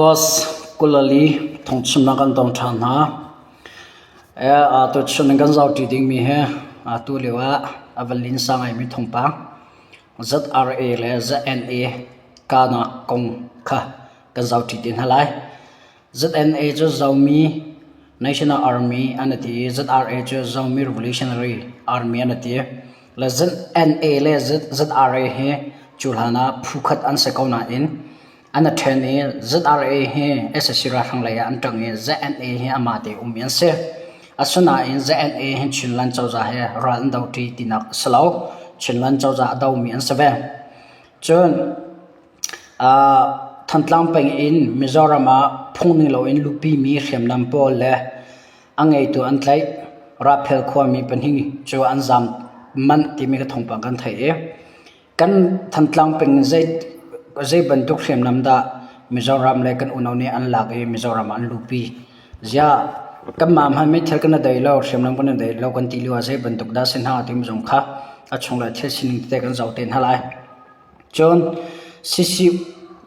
August 24 thongchimnak kan tong ṭhan hna. Tuchun in kan zohṭi dingmi hi atu lio ah a van linsa ngaimi thawngpang ZRA le ZNA kahnak kong kha kan zohṭi te hna lai. ZNA cu Zomi National Army an ti i ZRA cu Zomi Revolutionary Army an ti. Le ZNA le ZRA hi cu hlan ah phu khat an si ko nain an i ṭhen i ZRA hi sac ralhrang lei ah an ṭang i ZNA hi amah te ummi an si. Asinain ZNA hi Chinland cozah he ral an doṭi tinak a si lo. Chinland cozah a domi an si ve. Cun Thantlang peng in Mizoram ah phung ning loin luhpimi hriamnam pawl le a ngeitu an tlaih. Raphel khuami pahnih cu an zaam manh timi ka thawngpang kan theih i kan Thantlang peng in zei bantuk hriamnam dah Mizoram le kan unau nih an lak i Mizoram ah an luhpi. Ziah kanmah hmanh meithal kan i dei lo, hriamnam kan i dei lo kan ti lio ah zei bantuk dah si hna timi zong kha a chunglei thil sining tete kan zoh te hna lai. Cun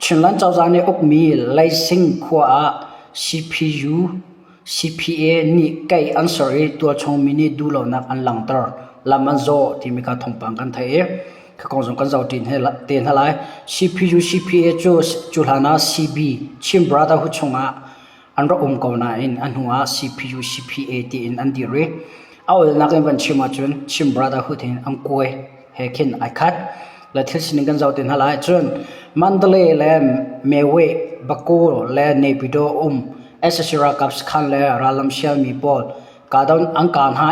Chinland cozah nih ukmi Leising khua ah CPU, CPA nih keih an ser i tualchung mi nih duhlonak an langhter. Lam an zawh timi kha thawngpang kan theih i kha kong zong kan zoh te hna lai. CPU, CPA cu cuhlan ah CB, Chin Brotherhood chungah an rak um ko nain a hnu ah CPU, CPA tiin an dir i a olnak in van chim ahcun Chin Brotherhood hin an kuai he khin ai khat. Le thil sining kan zoh te hna lai cun Mandalay le Mewe, Baku le Naypyidaw um sac ralkap sakhan le rallam sialmi pawl kahdoh an kah hna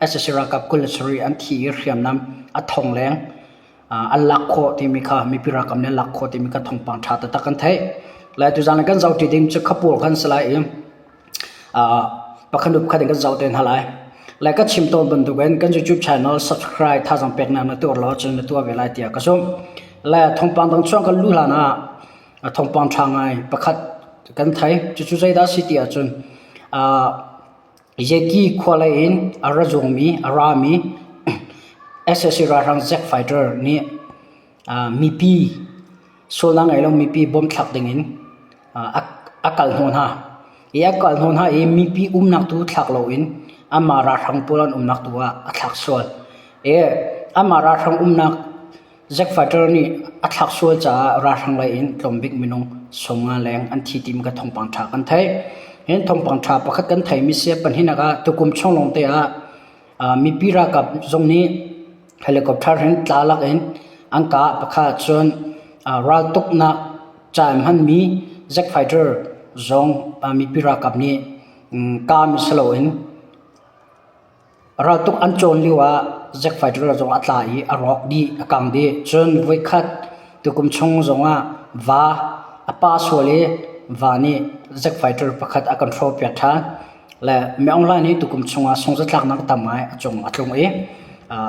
i sac ralkap 27 an thi i hriamnam a thong leng an lak khawh timi kha mipi ralkap nih an lak khawh timi kha thawngpang ṭha taktak kan theih. Le tuzaan kan zohṭi ding cu khapur khan si lai i pakhat hnu pakhat in kan zoh te hna lai. Le ka chim tawn bantukin kan YouTube channel subscribe thazaang peknak na tuar lo cun na tuah ve lai tiah ka zumh. Le thawngpang dang chuang kan luh hlan ah thawngpang ṭha ngai pakhat kan thei. Cucu zeidah a si ti ahcun Yeki khua lei in a ra zuangmi, a rami sac ralhrang Jack fighter nih mipi sualnak ngei lo mipi bom thlak dingin a kal hnawh hna. I a kal hnawh hna i mipi umnak tu thlak loin amah ralhrang pawl an umnak tu ah a thlak sual. I amah ralhrang umnak Zack Fighter nih a thlak sual caah ralhrang lei in tlawmbik minung 50 leng an thi timi ka thawngpang ṭha kan theih. Hin thawngpang ṭha pakhat kan theimi si pahnihnak ah tukum chung lawng te ah mipi ralkap zong nih helicopter hin tla lak in an kah pakhat cun raltuknak ca in hmanmi Zack Fighter zong mipi ralkap nih kahmi si loin Raltuk an cawn lioah Zack Fighter zong a tla i a rawk dih, a kang dih. Cun voikhat tukum chung zongah va a pa sual i va nih Zack Fighter pakhat a kan hrawhpiak ṭhan. Le Min Aung Hlaing nih tukum chungah sungzatlaknak tam ngai a cung a tlung i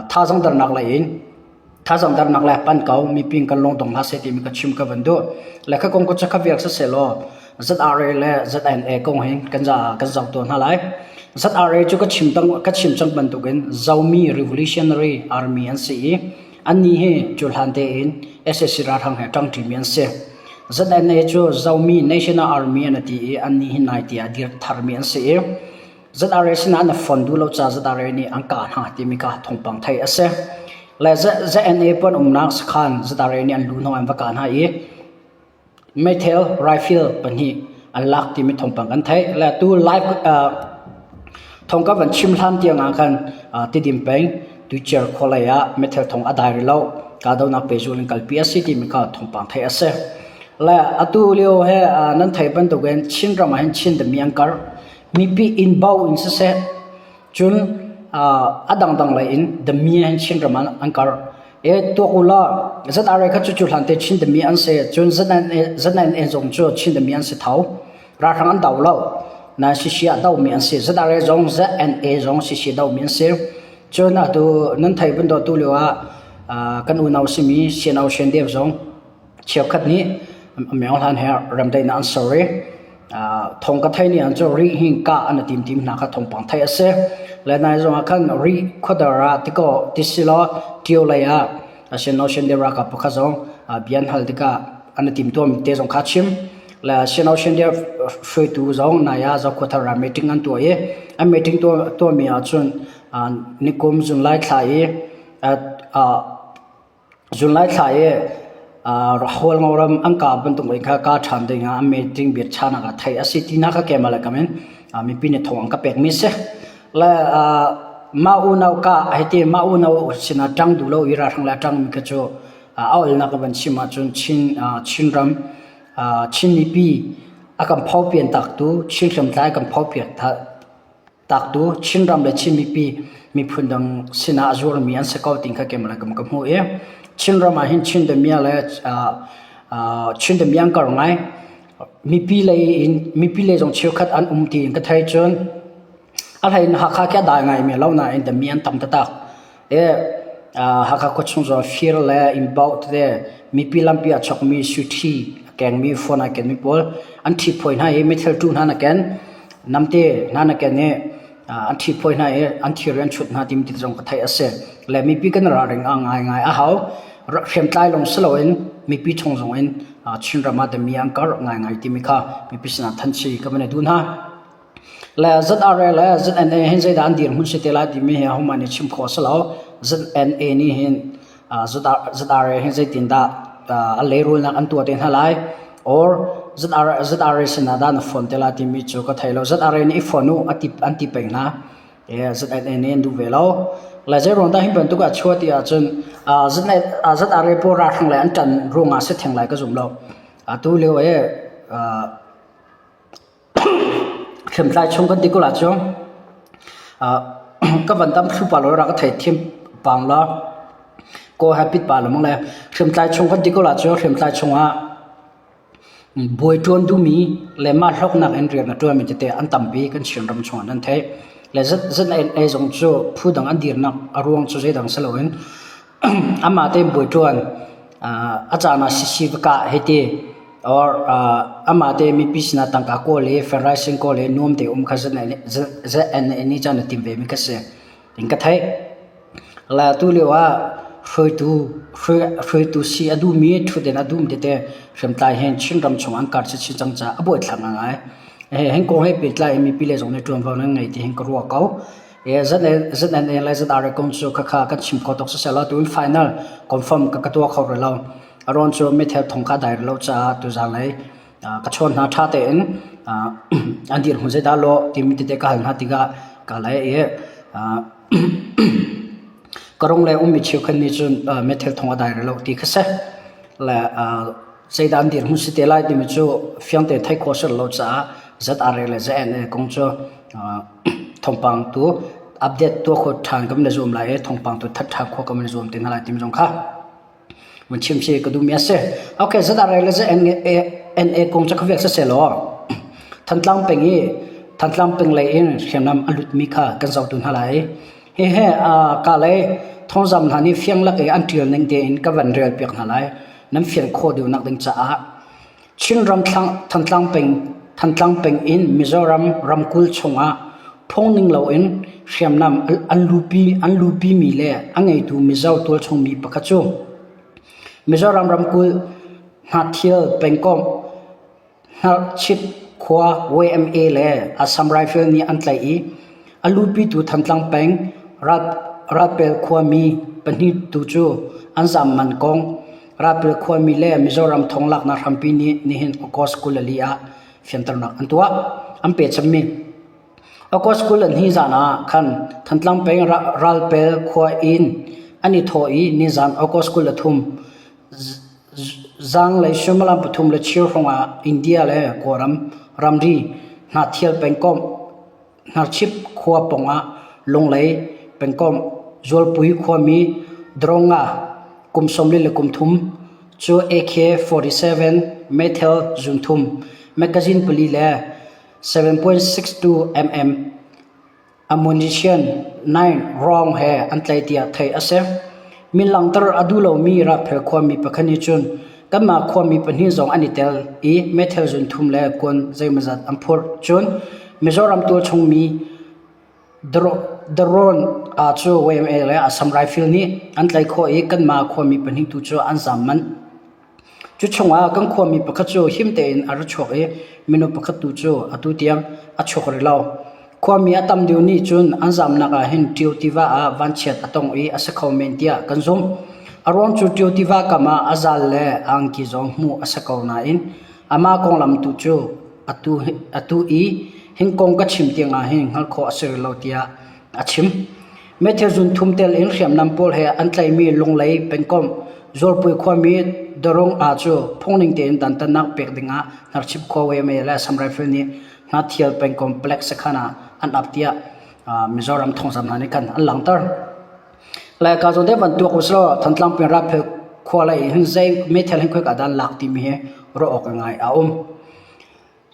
thazaang dernak lei in Thazaang darnak le pan ko mipi kan lung dong hlah seh timi ka chim ka van duh. Le kha kong ko cu kha vial siselaw ZRA le ZNA kong hin kan za kan zoh tuah hna lai. ZRA cu ka chim tang ka chim cang bantukin Zomi Revolutionary Army an si i annih hi cu hlan tein sac ralhrang he ṭangṭimi an si. ZNA cu Zomi National Army an ti i annih hi nai tiah dir tharmi an si i ZRA sinah na fon duh lo ca ZRA nih an kah hna timi kha thawngpang theih a si. Le ZNA puan umnak sakhan ZRA nih an lu hnawh an va kah hna i meithel rifle pahnih an lak timi thawngpang kan theih. Le tu live thawng ka van chim hlan tiang ah khan Tidim peng Tuicer khualei ah meithel thawng a dai rih lo. Kahdohnak pehzul in kalpi a si timi kha thawngpang theih a si. Le atu lio he nan theih bantukin Chinram ah hin Chin dami an karh. Mipi inn bo in siseh, cun a dangdang lei in dami hin Chinram ah an karh. E tuak u law ZRA kha cucu hlan te Chin dami an si, cun ZNA zong cu Chin dami an si tho. Ralhrang an do lo. Nain CC ah domi an si. ZRA zong ZNA zong CC domi an si. Cun atu nan thei bantuk tu lio ah kan unau simi CNO CNDF zong cheukhat nih Myo Hlan he remdaihnak an ser i thong ka thei ni an cu ri hi kah an i tim tim hna kha thawngpang theih a si. Le nai zong ah khan ri khuadar ah tikaw tisilaw Tio lei ah Asian Ocean de ralkap pakhat zong bia an hal tikah an i timtuam te zong kha chim. Le Sino Shindia hruaitu zong nai ah Zokhua ram meeting an tuah i an meeting tuahmi ahcun nikum Zunlai thla i Zunlai thla i Hualngo ram an kah bantuk in kha kah ṭhan ding ah an meeting biachahnak ah theih a si tinak kha keimah le kam in mipi nih thawng an ka pekmi a si. Le mah unau kah hei ti mah unau sinah ṭang duh lo i ralhrang le a ṭangmi kha cu a olnak ka van chim ahcun Chin Chinram Chin mipi a kan phopian taktu Chin hriamtlai a kan phopian taktu Chinram le Chin mipi miphun dang sinah a zuarmi an si ko ti kha keimah le ka hmuh i Chinram ah hin Chin damiah le Chin damiah an kar ngai. Mipi lei in mipi lei zong cheukhat an um tiin ka thei cun a hlei in Hakha khi a dai ngaimi a lo nain damiah an tam taktak. Hakha khuachung zong fir le innbauh tete mipi lampi ah chokmi suiṭhi a kengmi phone aa kenmi pawl an ṭhiphawi hna i meithal hna na ken namte hna na ken i an ṭhiphawi hna i an thir an chut hna timi ti zong ka theih a si. Le mipi kan ralring a ngaingai a hau. Hriamtlai lawng si loin mipi chung zong in Chinram ah dami an karh ngaingai timi kha mipi sinah thanchi ka van i duh hna. Le ZRA le ZNA hin zeidah an dirhmun si te lai timi hi ahohmanh nih chim khawh a si lo. ZNA nih hin ZRA hin zeitindah a lehrulnak an tuah te hna lai or ZRA, ZRA sinah dah na phone te lai timi cu ka thei lo. ZRA nih i phone u an ti peng hna. ZNA nih an duh ve lo. Le zeiruang dah hi bantuk ah chuah ti ahcun ZRA pawl ralhrang le an ṭan ruangah si theng lai ka zum lo. Atu lio i Hriamtlai chung kan ti ko ahcun ka van tam thlu pah law rak ka theithiam pang law kaw he pit pah lengmang le hriamtlai chung kan ti ko ahcun hriamtlai chungah bawi ṭuan duhmi le mah hlawknak in rian a ṭuanmi tete an tampi kan Chinram chungah nan theih. Le ZNA zong cu phu dang an dirnak a ruang cu zeidang si loin Amah tein bawi ṭuan a caan ah sisi va kah hei ti or amah te mipi sinah tangka kawl i fundraising kawl i nuam te um kha ZNA nih cun a tim ve mi kha si in ka theih. Le atu lio ah hruaitu hruaitu si a duhmi ṭhutden a duhmi tete hriamtlai hin Chinram chung an kar chinchin cang caah a buaithlak ngaingai. Hi kong he pehtlai in mipi le zong nih ṭuanvo nan ngei ti hin ka ruah ko. ZNA le ZRA kong cu khakha kan chim kho tuk siseh law tuin final confirm ka ka tuah kho rih lo. A ruang cu meithal thong kha dai rih lo caah tuzaan lei ka chawn hna ṭha tein an dirhmun zeidah lawh timi tete ka hal hna tikah ka lei i ka rung le ummi cheukhat nih cun meithal thong a dai rih lo ti kha si. Le zeidah an dirhmun si te lai timi cu fiang tein theih khawh si lo caah ZRA le ZNA kong cu thawngpang tu update tuah khawh ṭhan kan i zuam lai i thawngpang tu that ṭhan khawh kan i zuam te hna lai timi zong kha vun chim si ka duhmi a si. Okay, ZRA le ZNA kong cu khaviak siseh law Thantlang peng i Thantlang peng lei in hriamnam a lutmi kha kan zoh tu hna lai. Hihi ka lei thawngzam hna nih fiang lak i an ṭial ning tein ka van rel piak hna lai. Nan fian khawh deuhnak ding caah Chinram Thantlang peng Thantlang peng in Mizoram ramkulh chungah phungning loin hriamnam an luhpi an luhpimi le a ngeitu Mizo tualchung mi pakhat cu Mizoram ramkulh Hnahthial pengkomh Hnarchip khua YMA le Assam Rifle nih an tlaih i a luhpitu Thantlang peng Ralpel khuami pahnih tu cu an zaam manh kong Ralpel khuami le Mizoram thonglaknak hrampi nih nihin August 24 ah fianternak an tuah. An pechanmi August 22 zan ah khan Thantlang peng Ralpel khua in an i thawh i nizan August 23 Zaanglei suimilam pathum le cheu hrawngah India le Kawlram ramri Hnahthial pengkomh Hnarchip khua pawngah Lunglei pengkomh Zualpui khuami Dronga kum 43 cu AK-47 meithal zunthum magazine pali le 7.62 mm Ammunition nine rawng he an tlaih tiah theih a si. Min langhter a duh lomi Ralphel khuami pakhat nih cun kanmah khuami pahnih zong an i tel i meithal zun thum le kuan zeimawzat an phurh. Cun Mizoram tualchung mi Darawn ah cu YMA le Assam Rifle nih an tlaih khawh i kanmah khuami pahnih tu cu an zaam manh. Cu chungah kan khuami pakhat cu him tein a ra chuak i minung pakhat tu cu atu tiang a chuak rih lo. Khuami a tam deuh nih cun an zamnak ah hin Ṭio tiva ah vanchiat a tong i a si kho men tiah kan zumh. A ruang cu Ṭio tiva kam ah a zal le a angki zong hmuh a si ko nain amah konglam tu cu atu, atu i hin kong ka chim tiang ah hin hngalh khawh a si rih lo tiah a chim. Meithil zun thum tel in hriamnam pawl he an tlaihmi Lunglei pengkomh Zawlpui khuami Darung Aa cu phungning tein dantatnak pek dingah Hnarchip khua YMA le Assam Rifle nih Hnathial pengkomh palek sakhan ah an ap tiah Mizoram thawngzam hna nih khan an langhter. Laika zawn te van tuak uslaw Thantlang peng Raphel khua lei hin zei meithal hin khoika dah lak timi hi ruah awk ngai a um.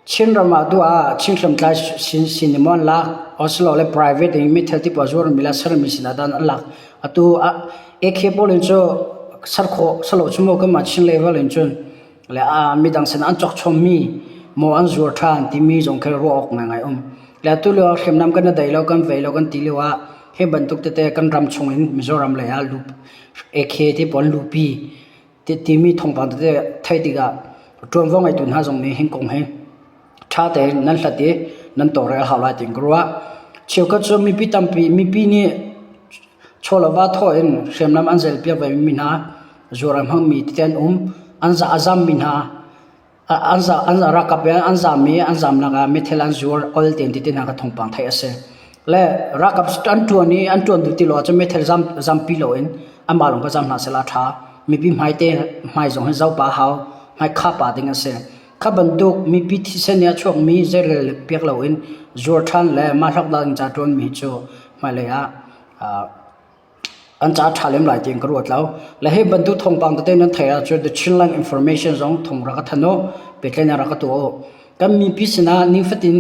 Chinram ah duh ah Chin hriamtlai sin sin in maw an lak asilole private in meithal ti pawl zuarmi le sermi sin ah dah an lak. Atu AK pawl in cu ser khawh si lo cu mu kanmah Chin level in cun le midang sin an cawk chommi maw an zuar ṭhan timi zong khi ruah awk ngaingai um. Le atu lio ah hriamnam kan i dai lo kan vei lo kan ti lio ah hi bantuk tete kan ram chung in Mizoram lei ah AK ti pawl lupi timi thawngpang tete theih tikah ṭuanvo ngeitu hna zong nih hin kong hi ṭha tein nan hlat i nan tawlrel hau lai tiin ka ruah. Cheukhat cu mipi tampi mipi nih chawleva thawh in hriamnam an zelpiak vemi hna zuar a hmangmi tete an um. An za a zammi hna an za an ralkap in an zam i an zamnak ah meithal an zuar ol tein ti hna kha thawngpang theih a si. Le ralkap an ṭuan i an ṭuan duh ti lo ahcun meithal zam zampi loin amah lawng kha zam hna sehla a ṭha. Mipi hmai te hmai zong hi zopa hau hmai kha pa ding a si. Kha bantuk mipi thisen i a chuakmi zeirel piak loin zuar ṭhan le mah hlawknak ding ca ṭuanmi cu hmailei ah An ca a ṭha lem lai tiin ka ruat lo. Le hi bantuk thawngpang tete nan theih ahcun The Chinland Information zong thawng rak ka thanh u, pehtlaihnak rak ka tuah u. Kan mipi sinah nifatin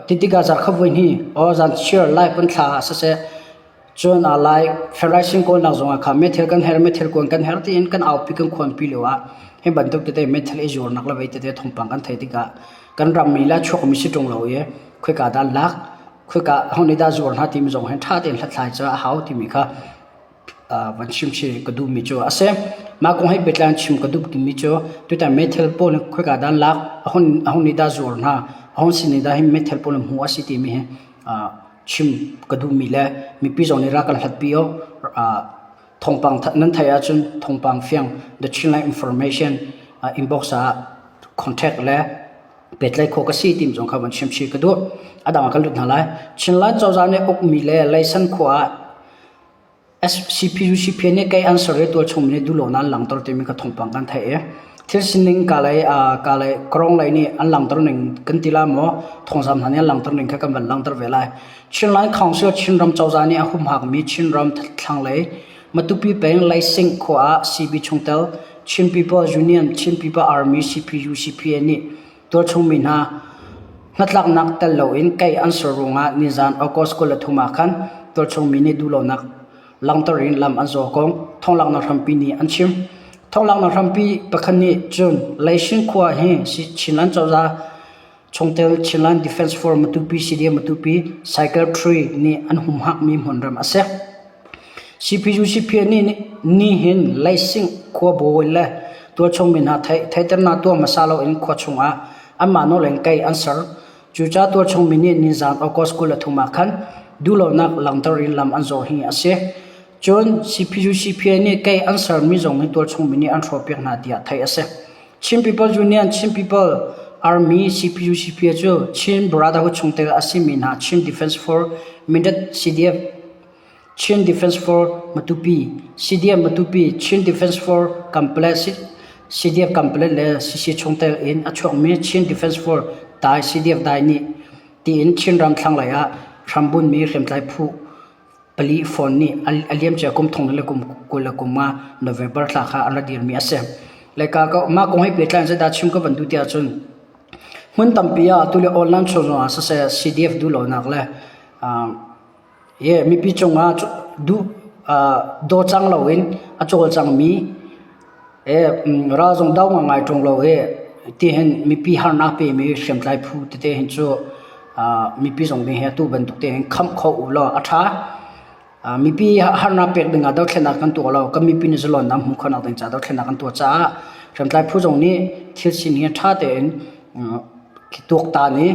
titikah zarkhat voi hnih or zanchiar live kan thla ah siseh cun ah lai ferraising kawlnak zongah kha meithal kan her meithal kuan kan her tiin kan aupi kan khuanpi lio ah hi bantuk tete meithal i zuarnak le vei tete thawngpang kan theih tikah kan rammi le chuakmi si ṭung lo i khoika dah lak Khoika ho nih dah zuar hna timi zong hin ṭha tein hlathlai cu a hau timi kha van chim chih ka duhmi cu a si. Mah kong he pehtlai in chim ka duh timi cu tutan meithal pawl hi khoika dah an lak, a hung nih dah zuar hna, a hung sin nih dah hi meithal pawl hi hmuh a si timi hi chim ka duhmi le mipi zong nih rak kan hlatpi u. Thawngpang nan theih ahcun thawngpang fiang The Chinland Information inbox ah contact le pehtlaih khawh ka si timi zong kha van chim chih ka duh. A dang ah kan lut hna lai. Chinland cozah nih ukmi le Leisan khua ah CPU CPN nih kei an ser i tualchung mi nih duhlonak an langhter timi kha thawngpang kan theih i thil sining kalay kalay Krong lei nih an langhter ning kan ti la maw thawngzam hna nih an langhter ning kha kan van langhter ve lai. Chinland Council Chinram cozah nih a humhakmi Chinram thlanglei Matupi peng Leising khua ah CB chungtel Chin People's Union Chin People Army CPU CPA nih tualchung mi hna hnatlaknak tel loin kei an ser ruangah nizan August 23 ah khan tualchung mi nih duhlonak langhter in lam an zawh kong thonglaknak hrampi nih an chim. Thonglaknak hrampi pakhat nih cun Leising khua hi Chinland cozah chungtel Chinland Defense Force Matupi CDF Matupi Cycle 3 nih an humhakmi hmunram a si. CPU CPN nih nihin Leising khuabawi le tualchung mi hna theihternak tuah hmasa loin khua chungah anmah nawl in kei an ser. Cucaah tualchung mi nih nizan August 23 ah khan duhlonak langhter in lam an zawh hi a si. Cun CPU CPN nih kei an sermi zong hi tualchung mi nih an hrawhpiak hna tiah theih a si. Chin People's Union, Chin People Army, CPU CPA cu Chin Brotherhood chungtel a simi hna Chin Defense Force Mindat CDF Chin Defense Force Matupi, CDF Matupi, Chin Defense Force Kanpalet, CDF Kanpalet le CC chungtel in a chuakmi Chin Defense Force Dai CDF Dai nih tiin Chinram thlanglei ah hrambunmi hriamtlai phu pali phone nih a liamcia kum thong le kum 25 November thla kha an ra dirmi a si. Le ka ka mah kong he pehtlai in zeidah chim ka van duh ti ahcun hmun tampi ah atu le online chung zongah siseh CDF duhlonak le Ye mipi cungah duh daw cang loin a cawlcangmi ral zong do ngai ṭung lo i tihin mipi harnak pemi hriamtlai phu tete hin cu mipi zong nih atu bantuk te hin khamh kho u law a ṭha. Mipi harnak pek dingah dothlennak kan tuah lo. Kan mipi nih zalonnak hmuh khawhnak ding caah dothlennak kan tuah caah. Hriamtlai phu zong nih thil sining hi ṭha tein tuaktan i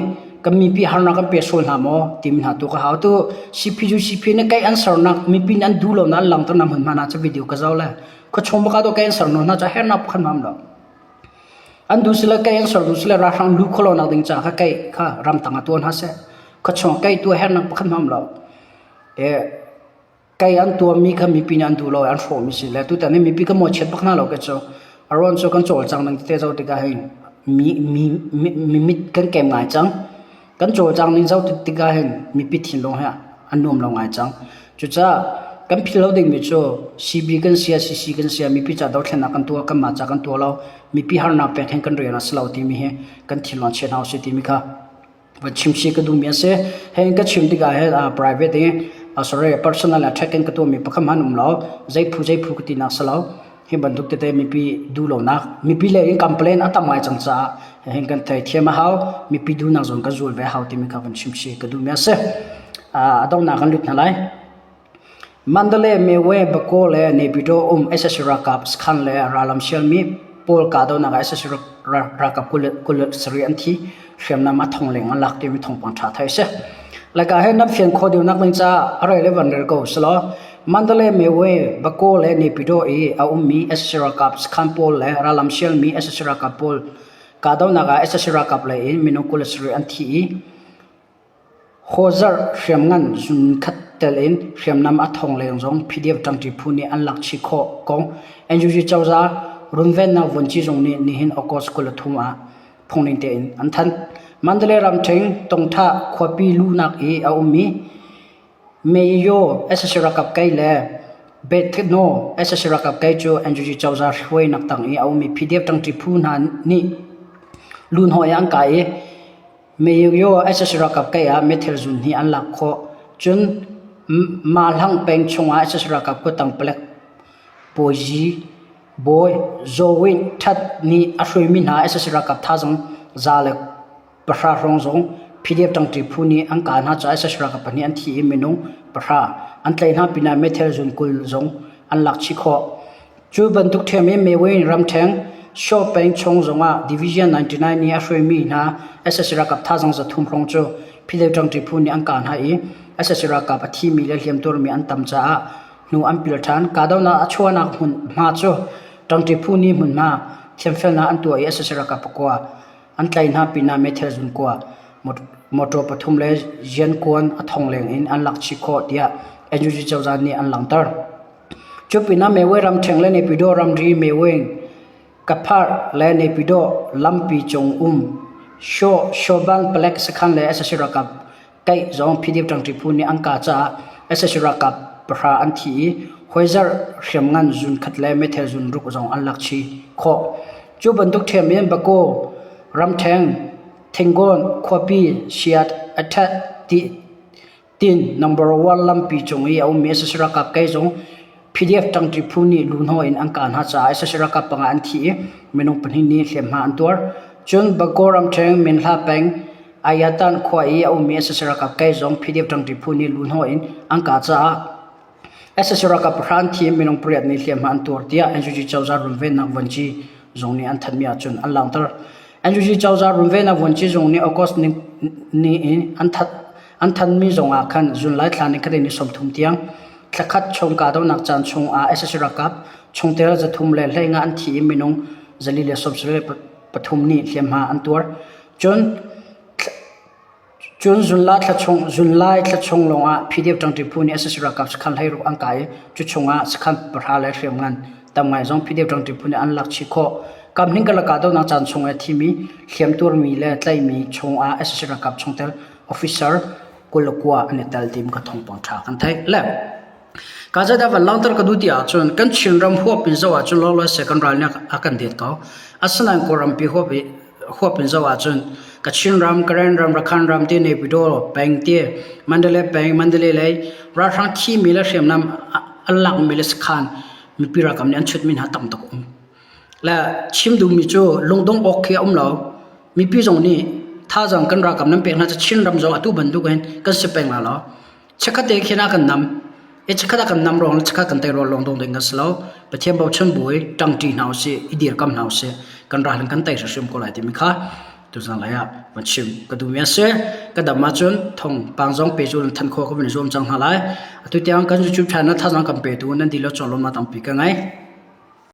kan mipi harnak kan pe sual hna maw timi hna tu ka hau. Tu CPU CP nih kei an sernak mipi nih an duh lo na an langhter na hmunhma hna cu video ka zoh le khuachung baka to kei an ser hna cu hernak pakhat hmam lo. An duh sile kei an ser duh sile ralhrang lu kholo nak ding ca kha kei kha ramtang ah tuan ha seh. Khuachung kei tu hernak pakhat hmam lo. E Kei an tuahmi kha mipi nih an duh lo i an hrawhmi si le tutan hi mipi kan mawhchiat bak hna lo kei cu. A ruang cu kan cawlcang ning tete zoh tikah hin mi, mi, mi, mi mit kan kem ngai cang. Kan cawlcang ning zoh tikah hin mipi thinlung hi a nuam lo ngai cang. Cucaah kan philh lo dingmi cu CB kan sia, CC kan sia, mipi ca dothlennak kan tuah, kanmah ca kan tuah lo, mipi harnak pek hin kan rian a si lo timi hi kan thinlung chia hna usih timi kha van chim si ka duhmi a si. Hei ka chim tikah hin uh, private i uh, sorry personal attack in ka tuahmi pakhat hmanh um lo. Zei phu zei phu ka tinak si lo. Hi bantuk tete mipi duh lonak mipi lei in complain a tam ngai cang caah hin kan thei thiam a hau. Mipi duhnak zong kan zul ve a hau timi kha van chim si ka duhmi a si. Uh, a donghnak kan lut hna lai. Mandalay, Mewe, Bago le Naypyidaw um sac ralkap sakhan le rallam sialmi pawl kahdohnak ah sac ralkap 27 an thi. Hriamnam a thong leng an lak timi thawngpang ṭha theih a si. Laica he nan fian khawh deuhnak ding caah a rel i van rel ko selaw Mandalay, Mewe, Bago le Naypyidaw i a ummi sac ralkap sakhan pawl le rallam sialmi sac ralkap pawl kahdohnak ah sac ralkap lei in minung 27 an thi i Hawzarh hriamngan zunkhat tel in hriamnam a thong leng zong PDF ṭangṭi phu nih an lak chih khawh kong NUG cozah runvennak vuanci zung nih nihin August 23 ah phungning tein an thanh. Mandalay ramṭhen Tongthah khuapi luhnak i a ummi Meyo sac ralkap kei le Bethno sac ralkap kei cu NUG cozah hruainak tang i a ummi PDF ṭangṭi phu hna nih luhnawh i an kai i Meyugyo sac ralkap kei ah meithal zun hi an lak khawh. Cun Mahlang peng chungah sac ralkap kuttang palek Pawzi bawi Zaw Win That nih a hruaimi hna sac ralkap thazaang 110 hrawng zong PDF ṭangṭi phu nih an kah hna caah sac ralkap pahnih an thi i minung pahra an tlaih hna pinah meithal zun 20 zong an lak chih khawh. Cu bantuk ṭhiam in Mewin ramṭheng Shaw peng chung zongah Division 99 nih a hruaimi hna sac ralkap thazaang 300 hrawng cu Philip ṭangṭi phu nih an kah hna i sac ralkap a thimi le hliamtuarmi an tam caah hnu an pil ṭhan. Kahdohnak a chuahnak hmunhma cu ṭangṭi phu nih hmunhma thiamfelnak an tuah i sac ralkap pakua an tlaih hna pinah meithal zunkua motor pathum le riankuan a thong leng in an lak chih khawh tiah NUG cozah nih an langhter. Cu pinah Mewe ramṭheng le Naypyidaw ramri Mewe Kaphar le Naypyidaw lampi cung um Shaw Shawban palek sakhan le sac ralkap kaih zong PDF ṭangṭi phu nih an kah caah sac ralkap pahra an thi i hawi-zarh hriamngan zun khat le meithal zun ruk zong an lak chih khawh. Cu bantuk ṭhiam in Bago ramṭheng Thingon khuapi Siat Athat ti Tin number one lampi cung i a ummi sac ralkap kei zong PDF ṭangṭi phu nih luhnawh in an kah hna caah sac ralkap panga an thi i minung pahnih nih hliamhma an tuar. Cun Bago ramṭheng Minhla peng Ayatan khua i a ummi sac ralkap kei zong PDF ṭangṭi phu nih luhnawh in an kah caah sac ralkap pahra an thi i minung pariat nih hliamhma an tuar tiah NUG cozah runvennak vuanci zung nih an thanhmi ahcun an langhter. NUG cozah runvennak vuanci zung nih August ni in an that An thanmi zongah khan zunlai thla ni khat in ni 30 tiang thlakhat chung kahdohnak caan chungah sac ralkap chungtel 315 an thi i minung 473 nih hliamhma an tuar. Cun cun zunlai thla chung zunlai thla chung lawngah PDF ṭangṭi phu nih sac ralkap sakhan hleiruk an kai i cu chungah sakhan pahra le hriamngan tam ngai zong PDF ṭangṭi phu nih an lak chih khawh. Kamhning karlak kahdohnak caan chung i a thimi hliamtuarmi le tlaihmi chungah sac ralkap chungtel officer 29 an i tel tim ka thawngpang ṭha kan theih le ka zeidah van langhter ka duh ti ahcun kan Chinram huap in zoh ahcun lawlaw se kan ral nih a kan det ko asinain Kawlrampi huap i huap in zoh ahcun Kachin ram Karen ram Rakhine ram te Naypyidaw peng te Mandalay peng Mandalay lei ralhrang thimi le hriamnam an lakmi le sakhan mipi ralkap nih an chutmi hna tam tuk um Le chim duhmi cu lungdong awk khi a um lo. Mipi zong nih thazaang kan ralkap nan pek hna cu Chinram zong atu bantuk hin kan si peng lai lo. Chikkhat te khin ah kan nam. I chikkhat ah kan nam ruang le chikkhat kan tei ruang lawng dong ding kan si lo. Pathian bochan bu i ṭangṭi hna usih, i dirkam hna usih. Kan ral in kan tei hrimhrim ko lai timi kha tuzan lai ah van chim ka duhmi a si. Ka dam ahcun thawngpang zong pehzul in thanh khawh ka van i zuam cang hna lai. Atu tiang kan YouTube channel thazaang kan petu nan dihlak cung lawmhnak tampi ka ngei.